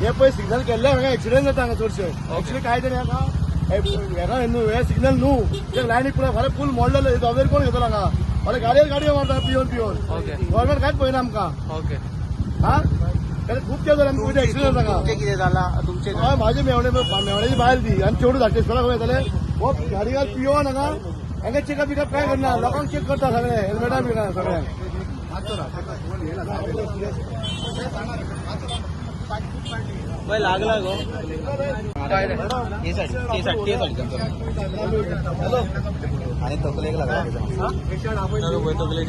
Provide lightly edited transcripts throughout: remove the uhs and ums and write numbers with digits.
हे पळय सिग्नल केल्ले हांगा एक्सिडंट जाता हांगा चडशे. एक्चुअली काय तरी हांगा हेका न्हू, हे सिग्नल न्हू, ते लायनी पुराय फाल्यां पूल मोडलेलो, जबाबदारी कोण घेतलो हांगा? फाल्यां गाडयेर गाडयो मारता पिवन पिवन. गव्हर्मेंट कांयच पळयना आमकां. हा, कारण खूब केलं आमकां, पयलीं एक्सिडंट जाता. तुमचे कितें जाला तुमचे? हय, माझे मेवणे, मेवण्याची बायल ती आनी चेडूं धाडटे इस्कोलाक वयताले. हो गाडीकार पियोन हांगा, हांगा चेकअप बिकअप काय करना. लोकांक चेक करता सगळे, हेल्मेटां बिल्मेटां सगळ्यांक. पळय लागला गो ते सायड, ते सायड, ते सायड. आणि तकलेक लागला. तकलेक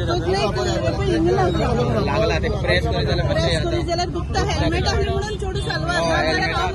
लागला ते प्रेस करीत जाल्यार प्रेस मातशें करीत जाल्यार दुखता. हेल्मेट आसलें म्हणून चेडूं साल्वार, नाजाल्यार हांव